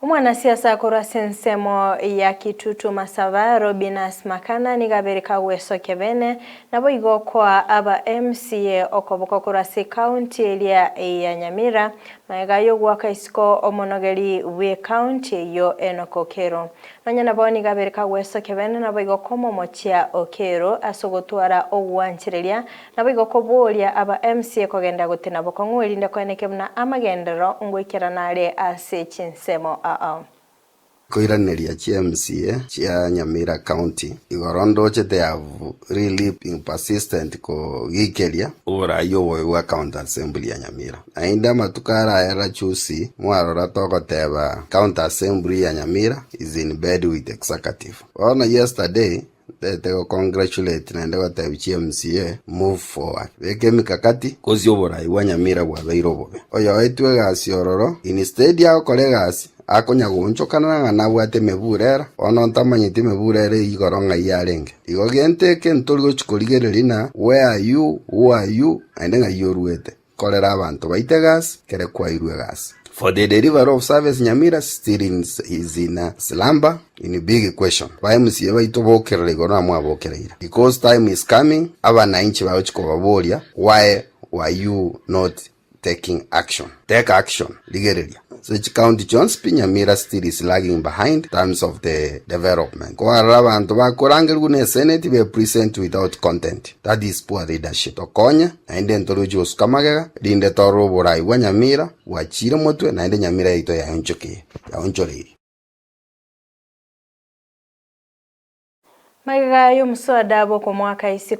Omwanasiasa korwa ase ensemo ya Kitutu Masaba, Robinus Makana nigo abeire kagwesokia bene, naboigo koa aba MCA okoboko korwa ase ecounty eria ya Nyamira, magega y'ogoaka isiko omonogeri bw'ecounty eyio Enock Okello. Nonya nabo nigo abeire kagwesokia bene naboigo komomochia Okello ase ogotwara ogwanchereria Naboigo koboria aba MCA kogenda gotena bokong'u erinde koeneke buna amagenderero ngoikerana are ase chinsemo ao. Koiraneria chi MCA chia Nyamira County igoro ndoche they have really been persistent kogikeria oborai obobe bwa County Assembly ya Nyamira. Naende amatuko arayera chusi mwarora togoteba County Assembly ya Nyamira is in bed with executive. Bono yesterday Ntete go congratulate naende gotebia chi MCA move forward. Beka emikakati gose oborai bwa Nyamira bwabeire obobe. Oyoetwe egasi ororo instead agokora egasi akonya goonchokana ng'a nabwate emeburera bono ntamanyeti emeburera eyio igoro ng'ai yarenge. Igo gento eke ntori gochi korigereria ng'a where are you, who are you naende ng'ai oruete. Korera abanto baito egasi kere kwairwe egasi. For the delivery of service Nyamira still in is in a slumber in big question. Ba MCA baito bokerera igoro na mwabokereire because time is coming abanainchi bagochi kobaboria why were you not taking action. Take action rigereria ase chicounty chionsi pi Nyamira still is lagging behind terms of the development. Kwarora abanto bakorangerigwa ne senate be present without content that is poor leadership. Tokonye Naende ntoroche gosuka magega, rinde torore oborai bwa nyamira bwachiire motwe, naende nyamira yaito yaonchokeire, yaonchoreirie. Magega y'omoswada bw'okomoaka isiko.